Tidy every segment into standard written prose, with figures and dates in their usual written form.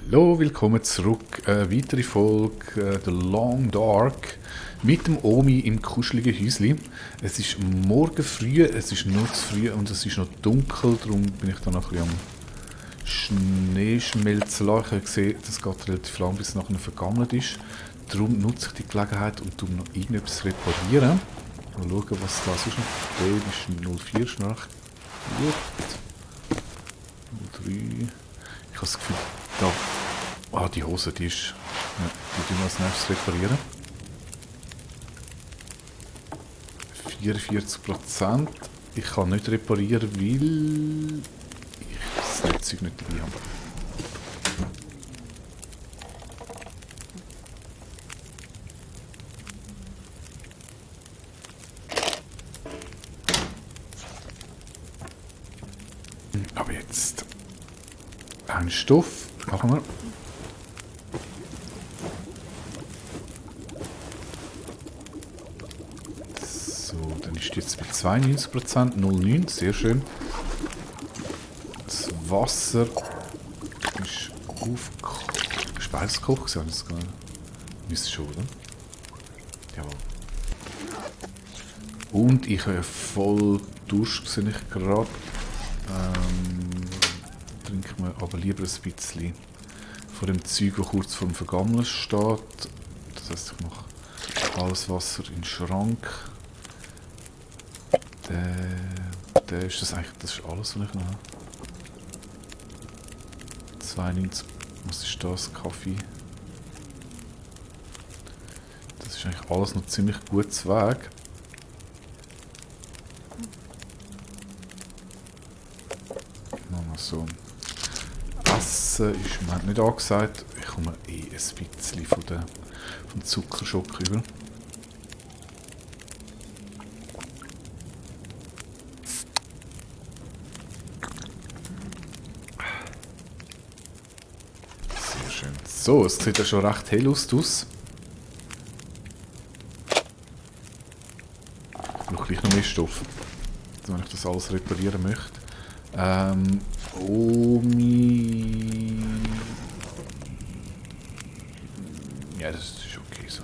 Hallo, willkommen zurück. Weitere Folge The Long Dark mit dem Omi im kuscheligen Häuschen. Es ist morgen früh, es ist nur zu früh und es ist noch dunkel, darum bin ich dann noch ein bisschen am Schneeschmelzen lassen. Ich habe gesehen, das geht relativ lang, bis es nachher vergammelt ist. Darum nutze ich die Gelegenheit und tue noch irgendetwas reparieren. Mal schauen, was da ist. Der ist 04 Schnarch. 03. Ich habe das Gefühl, da... Ah, die Hose, die ist... Ja, die tun wir als nächstes reparieren. 44%. Ich kann nicht reparieren, weil... ich das Netzzeug nicht dabei habe. Aber jetzt... Ein Stoff. Machen wir. So, dann ist jetzt bei 92%, 0,9, sehr schön. Das Wasser ist aufgekocht. Ist beides gekocht? Müsste schon, oder? Jawohl. Und ich habe voll Durst, sehe ich gerade. Trinken wir aber lieber ein bisschen von dem Zeug, das kurz vor dem Vergammeln steht. Das heisst, ich mache alles Wasser in den Schrank. Der ist das eigentlich, das ist alles, was ich noch habe. 92, was ist das? Kaffee. Das ist eigentlich alles noch ziemlich gutes Weg. Machen wir so. Essen ist mir nicht angesagt. Ich komme ein bisschen vom Zuckerschock über. Sehr schön. So, es sieht ja schon recht hell aus. Ich brauche gleich noch mehr Stoff, wenn ich das alles reparieren möchte. Omi... Ja, das ist okay so.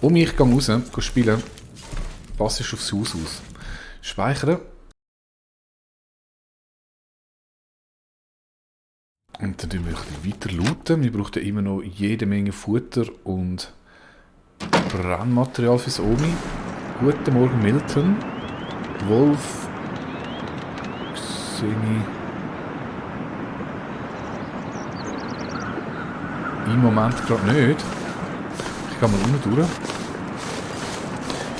Omi, ich gehe raus, gehe spielen. Pass ist aufs Haus aus. Speichern. Und dann tun wir ein bisschen weiter looten. Wir brauchen immer noch jede Menge Futter und Brennmaterial fürs Omi. Guten Morgen, Milton. Wolf. Im Moment gerade nicht. Ich gehe mal unten durch.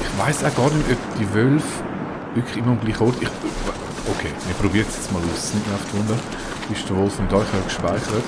Ich weiss auch gar nicht, ob die Wölfe wirklich immer am gleichen Ort... Okay, wir probieren es jetzt mal aus. Nicht mehr auf die Wunder. Ist der Wolf und da? Ich habe gespeichert.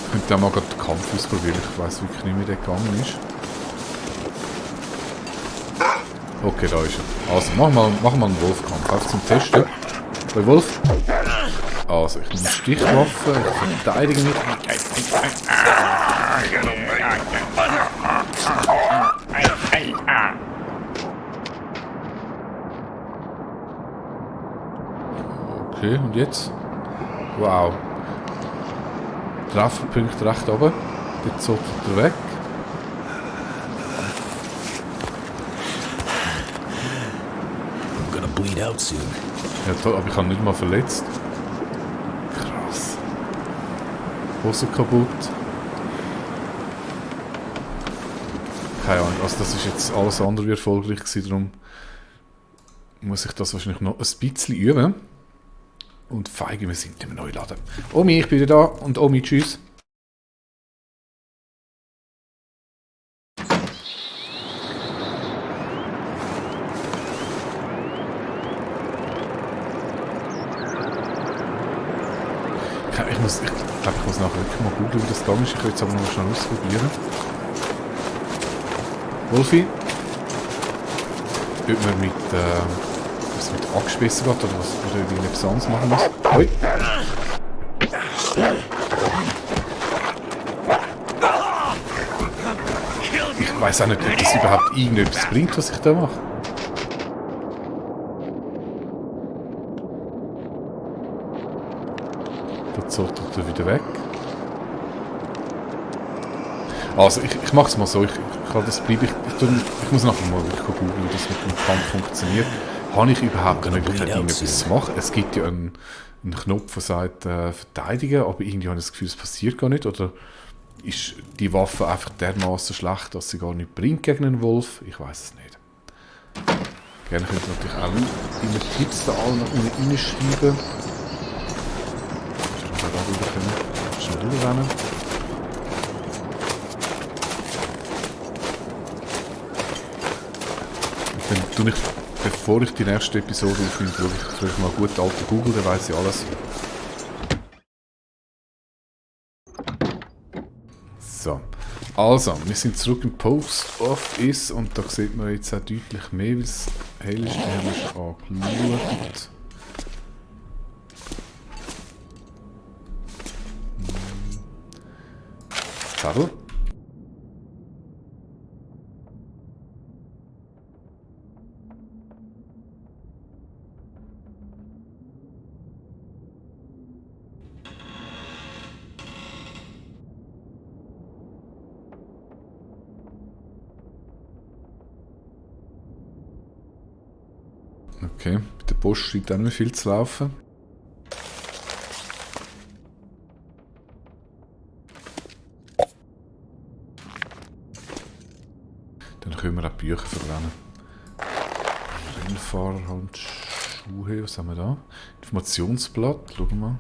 Ich könnte auch mal gerade den Kampf ausprobieren. Ich weiss wirklich nicht, wie der gegangen ist. Okay, da ist er. Also, machen wir einen Wolfkampf. Einfach zum Testen. Bei Wolf. Also, ich nehme Stichwaffe. Ich verteidige mich. Okay, und jetzt? Wow. Trefferpunkt recht oben. Jetzt zottert er weg. Bleed out soon. Ja, toll, aber ich habe nicht mal verletzt. Krass. Hose kaputt. Keine Ahnung, also das ist jetzt alles andere wie erfolgreich gewesen, darum muss ich das wahrscheinlich noch ein bisschen üben. Und feige, wir sind im neuen Laden. Omi, ich bin wieder da und Omi, tschüss. Ich glaube, ich muss nachher wirklich mal googeln, wie das gegangen ist. Ich will es aber noch schnell ausprobieren. Wolfi? Ob man mit angespissen geht oder was, oder wie etwas anderes machen muss. Hoi! Ich weiss auch nicht, ob das überhaupt irgendetwas bringt, was ich da mache. zottert er wieder weg. Also, ich mache es mal so. Ich kann das bleiben. Ich muss nachher mal wirklich googeln, wie das mit dem Kampf funktioniert. Habe ich überhaupt keine Möglichkeit, irgendetwas zu machen? Es gibt ja einen Knopf, der sagt verteidigen, aber irgendwie habe ich das Gefühl, es passiert gar nicht. Oder ist die Waffe einfach dermaßen schlecht, dass sie gar nicht bringt gegen einen Wolf? Ich weiß es nicht. Gerne könnt ihr natürlich auch immer Tipps da alle nach unten reinschreiben. Dass wir da rüber können. Schnell durchrennen. Und dann tue ich, bevor ich die nächste Episode aufnehme, schaue ich mal gut alte Google, der weiss ja alles. So. Also, wir sind zurück im Post Office und da sieht man jetzt auch deutlich mehr, weil es hell ist. Wir haben es angeschaut. Zettel. Okay, bei der Post scheint auch nicht mehr viel zu laufen. Dann können wir auch Bücher verbrennen. Rennfahrerhandschuhe, was haben wir da? Informationsblatt, schauen wir mal.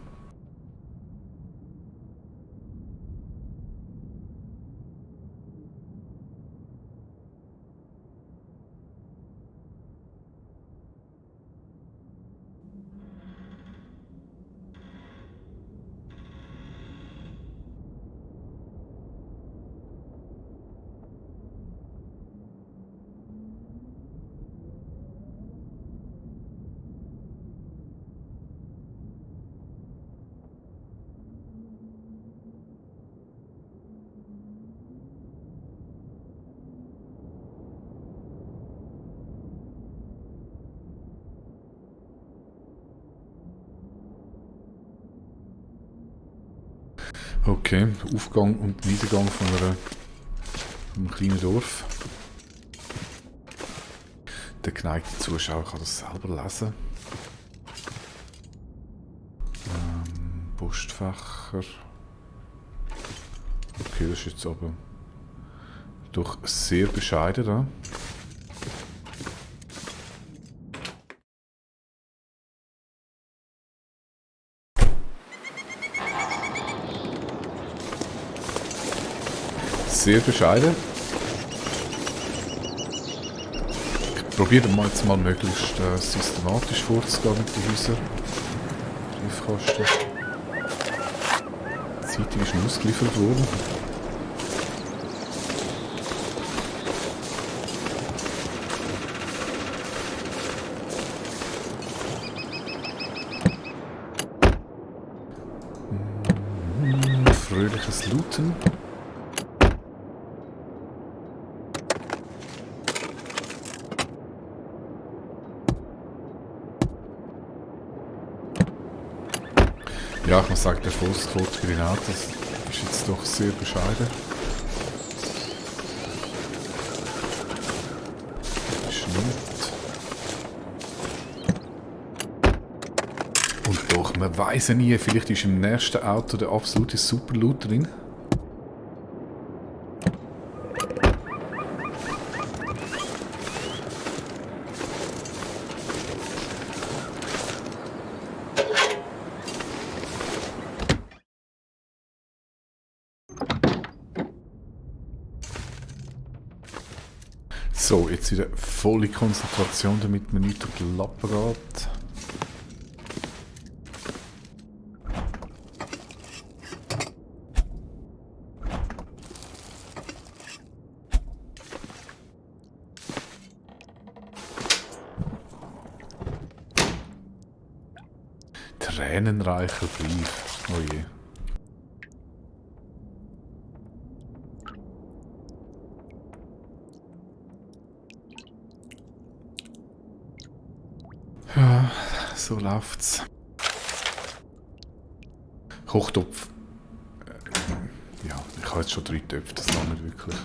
Okay, Aufgang und Niedergang von einem kleinen Dorf. Der geneigte Zuschauer kann das selber lesen. Postfächer. Okay, das ist jetzt aber doch sehr bescheiden da. Sehr bescheiden. Ich probiere jetzt mal möglichst systematisch vorzugehen mit den Häusern. Briefkasten. Die Zeitung ist schon ausgeliefert worden. Fröhliches Looten. Ja, ich muss sagen, der Erfolgsquote Grenade, das ist jetzt doch sehr bescheiden. Schnitt. Und doch, man weiss ja nie, vielleicht ist im nächsten Auto der absolute Superloot drin. So, jetzt wieder volle Konzentration, damit man nicht durch die Lappen geht. Tränenreicher Brief. Oh je. Ja, so läuft's. Kochtopf. Ja, ich habe jetzt schon 3 Töpfe, das lange nicht wirklich.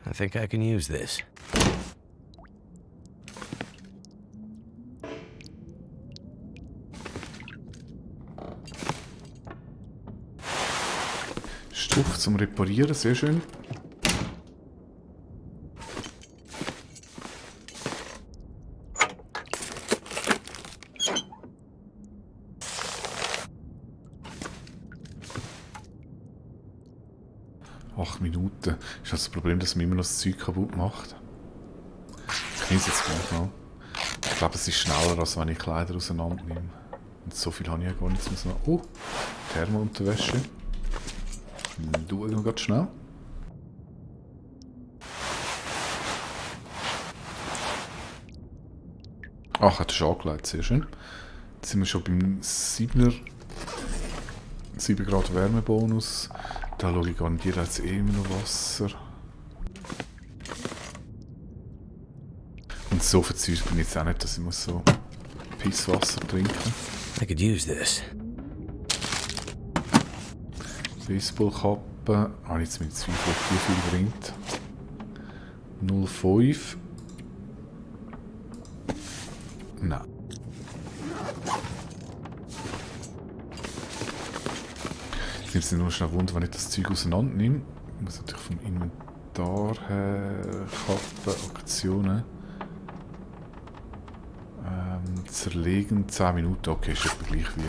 I think I can use this. Stoff zum Reparieren, sehr schön. Acht Minuten. Ist das Problem, dass man immer noch das Zeug kaputt macht? Ich nehme es jetzt gleich mal. Ich glaube, es ist schneller, als wenn ich Kleider auseinander nehme. Und so viel habe ich ja gar nicht mehr. Oh, Thermounterwäsche. Du ganz schnell. Ach, hat er schon angelegt, sehr schön. Jetzt sind wir schon beim 7 Grad Wärmebonus. Da schaue ich garantiert jetzt eh immer noch Wasser. Und so verzweifelt bin ich jetzt auch nicht, dass ich so Pisswasser trinken muss. I could use this. Baseballkappe. Ah, jetzt mit Zweifel, ob die viel bringt. 0,5. Nein. Jetzt nimmt es nur schnell Wunder, wenn ich das Zeug auseinander nehme. Ich muss natürlich vom Inventar her. Kappe, Aktionen. Zerlegen 10 Minuten. Okay, ist etwa gleich wie.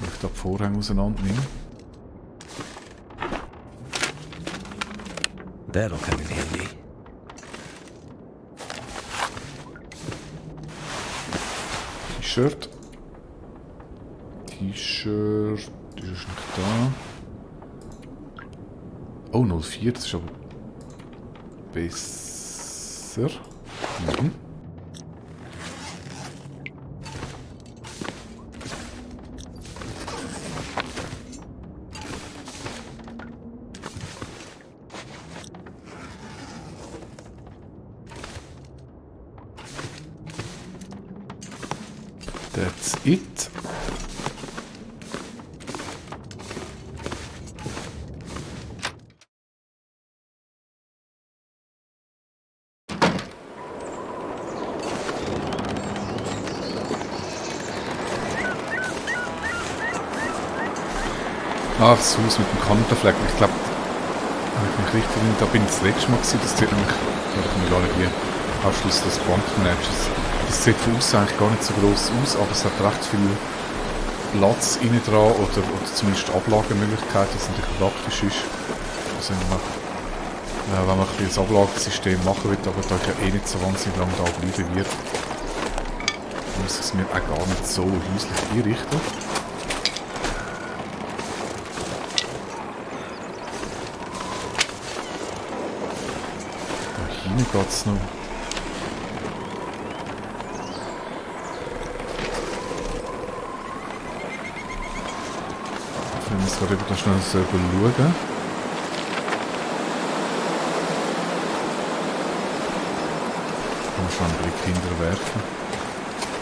Wenn ich da die Vorhänge auseinander nehme. That'll come in handy. T-Shirt. T-Shirt. Ist nicht da. Oh, 04, das ist aber besser. Mhm. That's it. Ah, das Haus mit dem Kantenfleck. Ich glaube, wenn ich mich richtig erinnere, da bin ich das letzte Mal gewesen. Das sieht nämlich, ich gar nicht hier, Abschluss des Bankenmatches. Das sieht von außen eigentlich gar nicht so gross aus, aber es hat recht viel Platz innen dran oder zumindest Ablagemöglichkeiten, was natürlich praktisch ist. Also wenn man ein bisschen das Ablagesystem machen will, aber da ich ja eh nicht so wahnsinnig lange da bleiben wird, muss ich es mir auch gar nicht so häuslich einrichten. Hier geht es noch. Ich muss gerade da schnell selber schauen. Ich kann schon einen Blick hinterwerfen.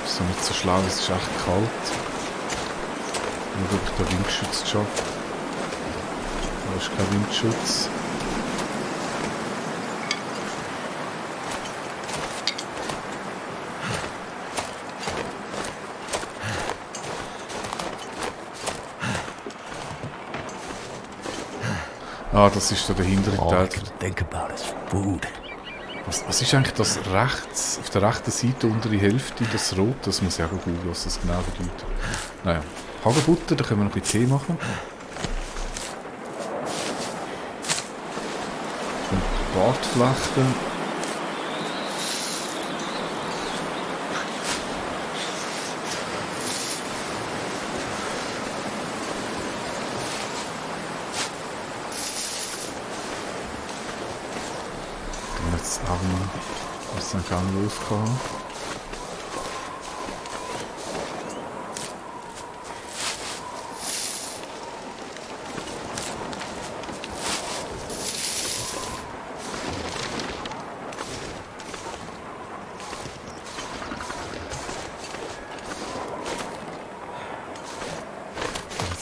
Das ist nicht so schlau, es ist echt kalt. Schauen, ob ich da Windschutz schaffe. Da ist kein Windschutz. Ah, das ist da der hintere Teil. Think about is food. Was ist eigentlich das rechts, auf der rechten Seite untere Hälfte, das Rot? Das muss ich auch googeln, was das genau bedeutet. Naja, Hagelbutter, da können wir noch ein bisschen Tee machen. Und Bartflechten. Jetzt haben wir aus dem Gang losgekommen.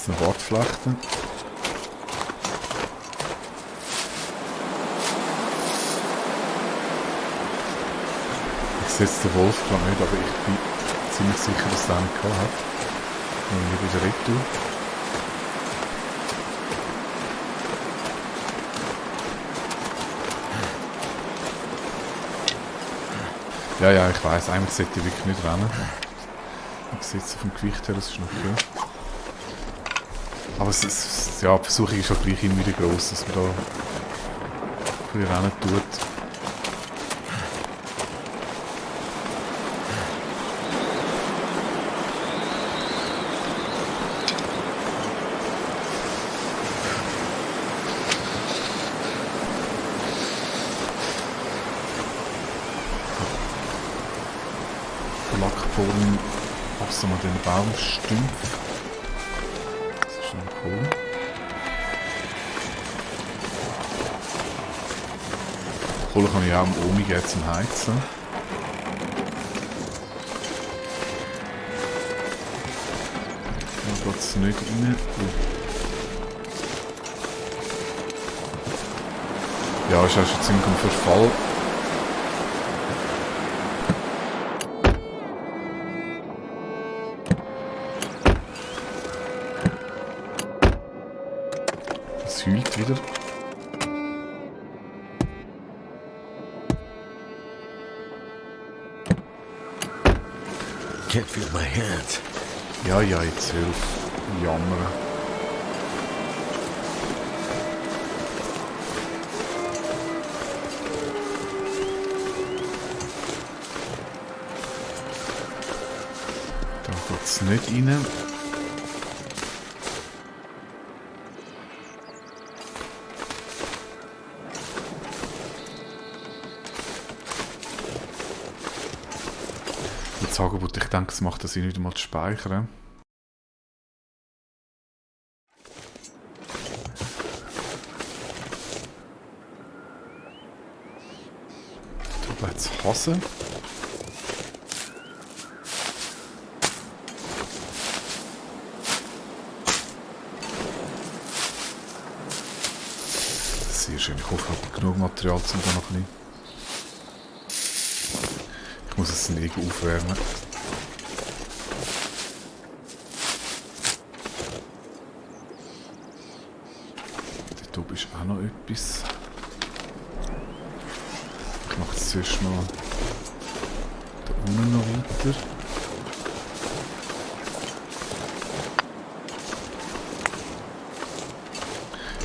jetzt noch Wortflechten. Ich setze den Wolf gerade nicht, aber ich bin ziemlich sicher, dass der einen gehabt hat. Und wieder retour. Ja, ich weiss, eigentlich sollte ich wirklich nicht rennen. Ich sehe jetzt vom Gewicht her, das ist noch okay. Aber ja, die Versuchung ist auch gleich immer wieder gross, dass man da ein bisschen rennen tut. Lackpolen passen wir den Baumstumpf. Das ist schon cool. Kohle kann ich auch am Omi geben zum Heizen. Da geht es nicht rein. Ja, ist auch schon ziemlich am Verfall. Es heult wieder. Can't feel my hands. Ja, jetzt hör auf jammern. Da geht es nicht rein. Jetzt Angebot, ich denke, es macht Sinn, wieder mal zu speichern. Da hat es Hasen. Sehr schön, ich hoffe, ich habe genug Material, um da noch ein bisschen... Ich muss das Lego aufwärmen. Dort oben ist auch noch etwas. Ich mache jetzt zuerst mal da unten noch weiter.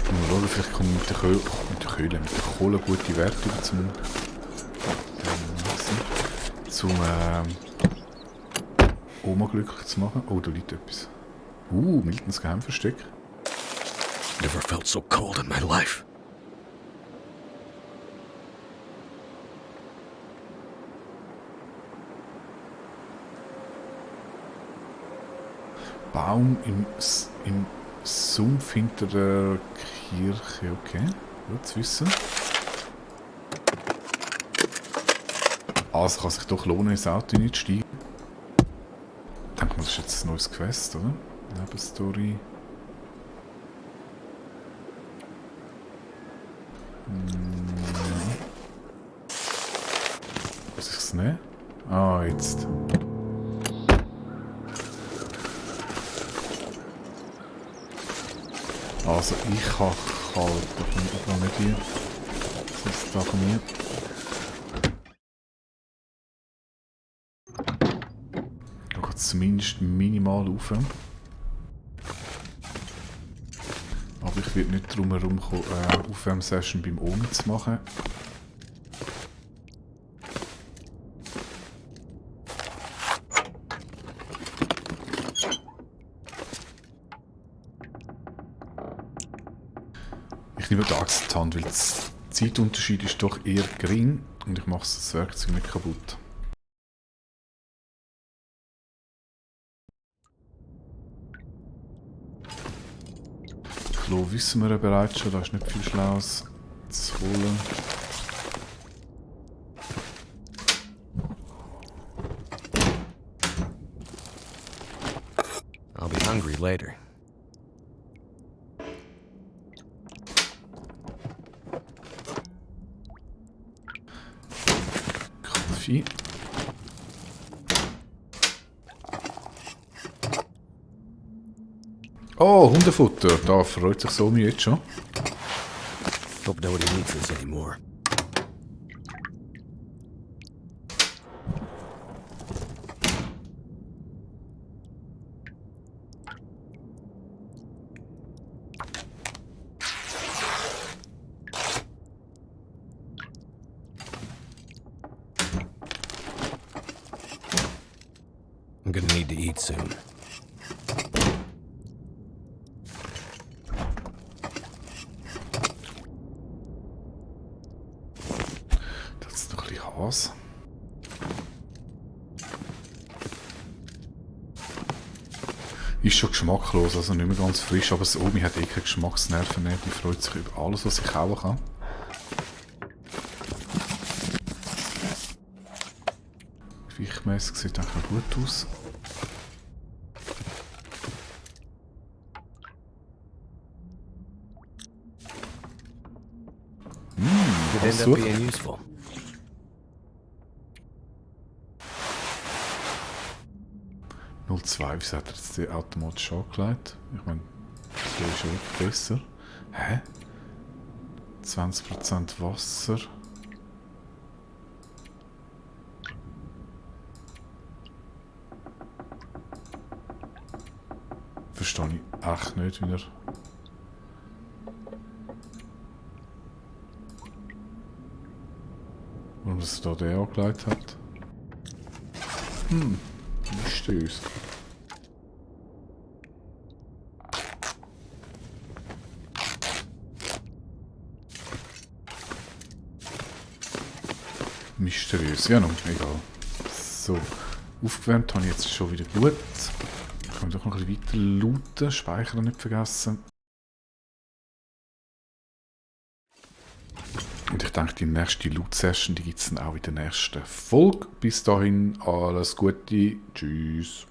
Mal schauen, vielleicht komme ich mit der Kohle gute Werte über zum Oma glücklich zu machen. Oh, da liegt etwas. Miltons Geheimversteck. Never felt so cold in my life. Baum im Sumpf hinter der Kirche. Okay, gut zu wissen. Also kann sich doch lohnen, ins Auto nicht zu steigen. Ich denke mal, das ist jetzt ein neues Quest, oder? Nebenstory. Muss ich es nehmen? Ah, jetzt. Also ich kann kalt, da kann ich nicht hier. Das ist da von mir. Da geht es zumindest minimal rauf. Aber ich werde nicht drum herum kommen, Aufwärmsession beim Omi zu machen. Ich nehme die Axt in die Hand, weil der Zeitunterschied ist doch eher gering und ich mache das Werkzeug nicht kaputt. Klo wissen wir ja bereits schon, da ist nicht viel Schlaues zu holen. I'll be hungry later. Vieh. Oh, Hundefutter. Da freut sich Somi jetzt schon. Hope nobody needs this anymore. I'm gonna need to eat soon. Das ist noch ein bisschen Has. Ist schon geschmacklos, also nicht mehr ganz frisch, aber das Omi hat eh keine Geschmacksnerven mehr. Die freut sich über alles, was ich kauen kann. Gewichtmäßig sieht eigentlich noch gut aus. Could end up being useful. Wieso hat er jetzt die automatisch angelegt? Ich meine, der ist schon wirklich besser. Hä? 20% Wasser. Verstehe ich echt nicht, wie er... Warum das da der angelegt hat. Mysteriös. Mysteriös, ja, nun, egal. So, aufgewärmt habe ich jetzt schon wieder gut. Ich kann doch noch ein bisschen weiter looten, Speichern nicht vergessen. Und ich denke, die nächste Loot-Session, die gibt es dann auch in der nächsten Folge. Bis dahin, alles Gute, tschüss.